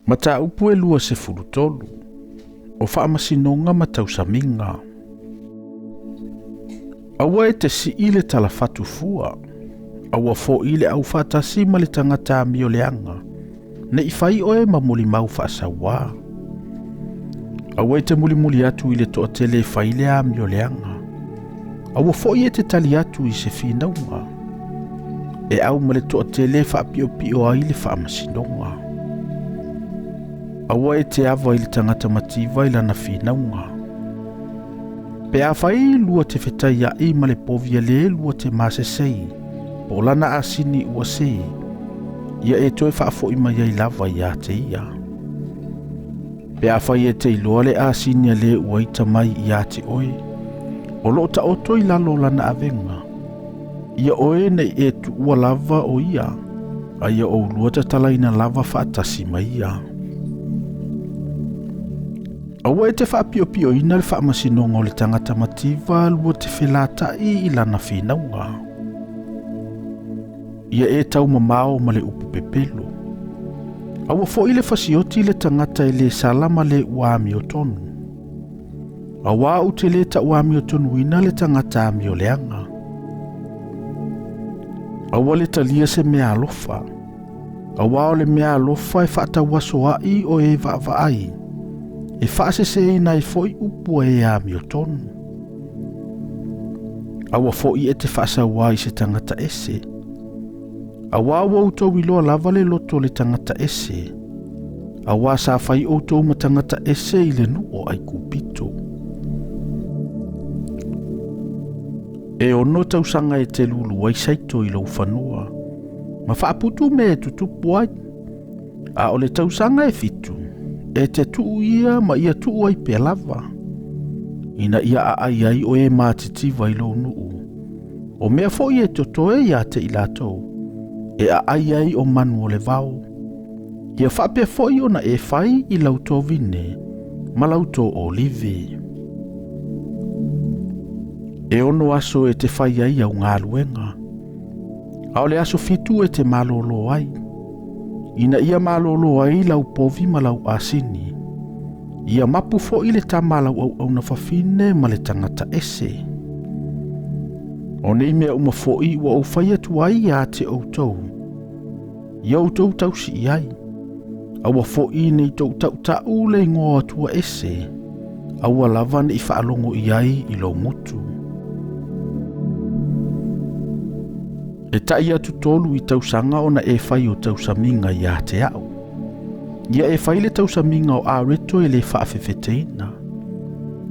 Mataupu e 23, o Faamasinoga ma Tausamiga. Aua e te sii le talafatu fua, aua foi le aufaatasi ma le tagata amioleaga, ne i fai oe ma molimau faasauā. Aua e te mulimuli atu i le toatele e fai le amioleaga, aua foi e te tali atu i se finauga, e au ma le toatele e faapiopio ai le faamasinoga. Aua e te ava i le tagata mativa i lana finauga. Pe afai lua te fetaiaʻi ma le povi a le lua te masesei, po o lana asini ua sē, ia e toe faafoʻi mai ai lava iā te ia. Pe afai e te iloa le asini a le ua ita mai iā te oe, o loo taoto i lalo o lana avega, ia oe nei e tuua lava o ia, a ia oulua tatalaina lava faatasi ma ia. Aua e te faapiopioina le faamasinoga o le tagata mativa lua te felataʻi i lana finauga. Ia e taumamao ma le upu pepelo. Aua foi le fasioti le tagata e lē sala ma le ua amiotonu. Auā ou te lē tauamiotonuina le tagata amioleaga. Aua le talia se mea alofa. Auā o le mea alofa e faatauasoaʻi o e vaavaai, e faaseseina ai foi upu a e amiotonu. Aua foi e te faasauā i se tagata ese. Auā ua outou iloa lava le loto o le tagata ese, auā sa fai outou ma tagata ese i le nuu o Aikupito. E 6 tausaga e te lulu ai saito i lou fanua, ma faaputu mea e tutupu ai, a o le tausaga e 7, e te tuu ia ma ia tuu ai pea lava, ina ia aai ai o e matitiva i lou nuu, o mea foi e totoe iā te i latou, e aai ai o manu o le vao. Ia faapea foi ona e fai i lau tō vine ma lau tō olive. E 6 aso e te fai ai au galuega, a o le aso 7 e te malōlō ai, ina ia malōlō ai lau povi ma lau asini. Ia mapu foi le tama a lau auauna fafine ma le tagata ese. O nei mea uma foi ua ou fai atu ai iā te outou, ia outou tausi i ai. Aua foi nei tou tautaʻu le igoa o Atua ese, aua lava nei faalogo i ai i lou gutu. E taʻi atu 3 i tausaga ona e fai o tausamiga iā te aʻu. Ia e fai le tausamiga o areto e lē faafefeteina.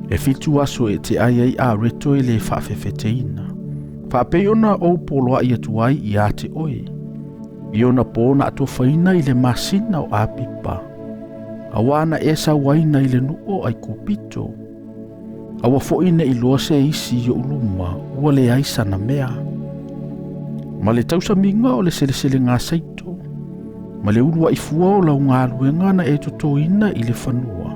E 7 aso e te ai ai areto e lē faafefeteina. Faapei ona ou poloaʻi atu ai iā te oe, i ona pō na atofaina i le masina o Apipa, auā na e sauaina i le nuu o Aikupito. Aua foi nei iloa se isi i oʻu luma ua leai sana mea. Ma le tausamiga o le seleselega saito, ma le uluaʻi fua o lau galuega na e totoina i le fanua,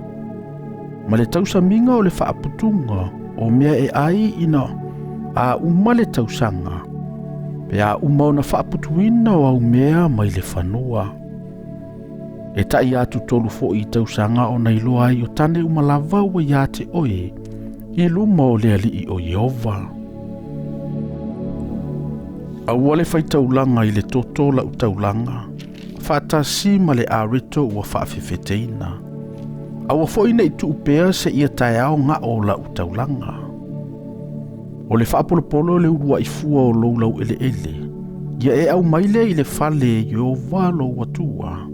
ma le tausamiga o le faaputuga o mea e ai ina a uma le tausaga, pe a uma ona faaputuina o au mea mai le fanua. E taʻi atu 3 foi i tausaga ona iloa ai o tane uma lava ua iā te oe i luma o le alii o Ieova. Aua le faitaulaga i le toto lau taulaga, faatasi ma le areto ua faafefeteina. Aua foi nei tuu pea se ia taeao gao o lau taulaga. O le faapolopolo le uluaʻi fua o lou laueleele, ia e aumai lea i le fale e Ieova lou Atua.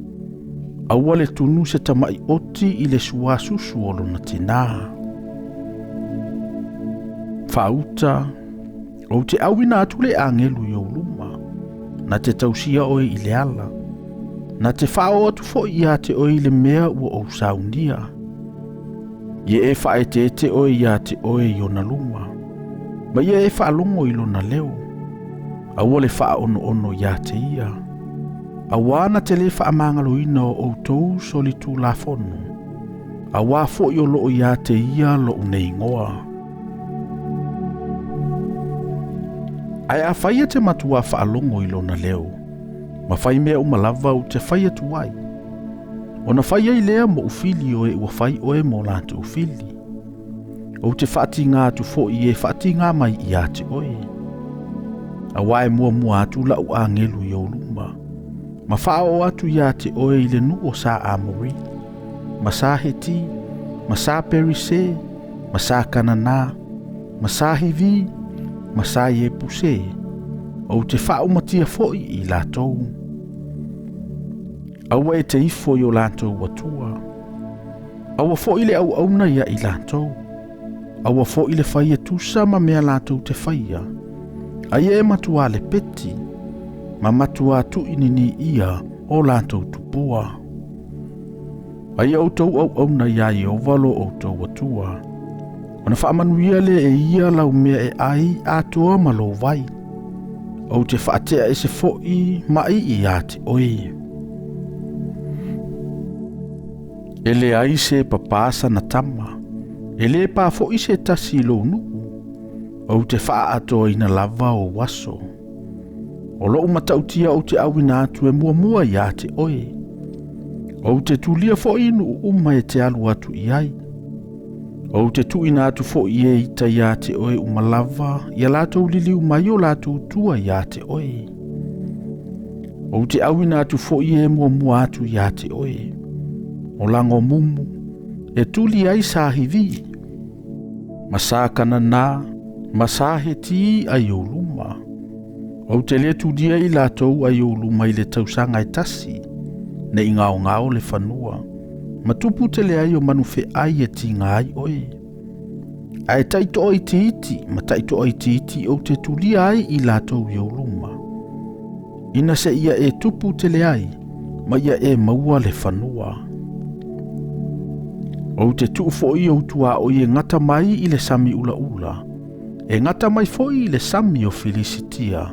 Aua le tunu se tamaʻi oti i le suasusu o lona tinā. Faauta, ou te auina atu le agelu i ou luma, na te tausia oe i le ala, na te faaoo atu foi iā te oe i le mea ua ou saunia. Ia e faaeteete oe iā te oe i ona luma, ma ia e faalogo i lona leo. Aua le faaonoono iā te ia, auā na te lē faamagaloina o outou solitulafono, auā foi o loo iā te ia loʻu nei igoa. Ae afai e te matuā faalogo i lona leo, ma fai mea uma lava ou te fai atu ai, Ona fai ai lea mo ufili o e ua fai oe mo latou fili. Ou te faatiga atu foi i e faatiga mai ia te oe. Auā e muamua atu lau agelu i ou luma, ma faaoo atu ia te oe i le nuu o sa Amori, ma sa Heti, ma sa Perise, ma sa Kanana, ma sa Hivi, ma sa Iepuse. Ou te faaumatia foi i latou. Aua e te ifo i o latou atua. Aua foi le auauna ia i latou. Aua foi le fai e tusa ma mea latou te faia. Aia e matua le peti, ma matua tuinini ia o latou tupua. Aia outou auauna iā Ieova lo outou Atua. Ona faamanuia lea e ia lau mea e ai atoa ma lou vai. Ou te faatea ese foi maʻi ia te oe. E leai se papā sana tama, e lē pā foi se tasi i lou nuu. Ou te faaatoaina lava ou aso. O lou matautia ou te auina atu e muamua ia te oe. Ou te tulia foi i nuu uma e te alu atu i ai. Ou te tuuina atu foi e ita ia te oe uma lava, ia latou liliu mai o latou tua ia te oe. Ou te auina atu foi e muamua atu ia te oe. O lago mumu, e tuli ai sa Hivi, ma sa Kanana, ma sa Heti ai ou luma. Ou te le tulia i latou ai ou luma i le tausaga e tasi, ne i gaogao le fanua, ma tupu tele ai o manu feai e tiga ai oe. Ae taitoaitiiti ma taitoaitiiti ou te tulia ai i latou i ou luma, ina se ia e tupu tele ai, ma ia e maua le fanua. Ou te tuu foi ou tuaoi e gata mai i le sami ulaula, e gata mai foi i le sami o Filisitia,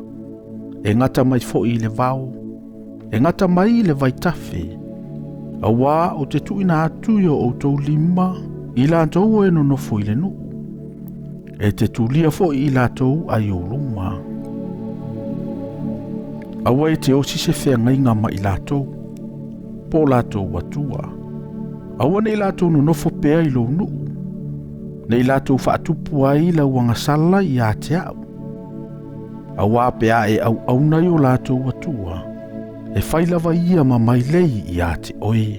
e gata mai foi i le vao, e gata mai i le vaitafe, auā ou te tuuina atu i o outou lima i latou e nonofo i le nuu, e te tulia foi i latou ai ou luma. Aua e te osi se feagaiga ma i latou, po o latou atua. Aua ne i latou nonofo pea i lou nuu, ne i latou faatupu ai lau agasala ia te au. Auā pe a e auauna i o latou atua, e fai lava ia ma mailei ia te oe.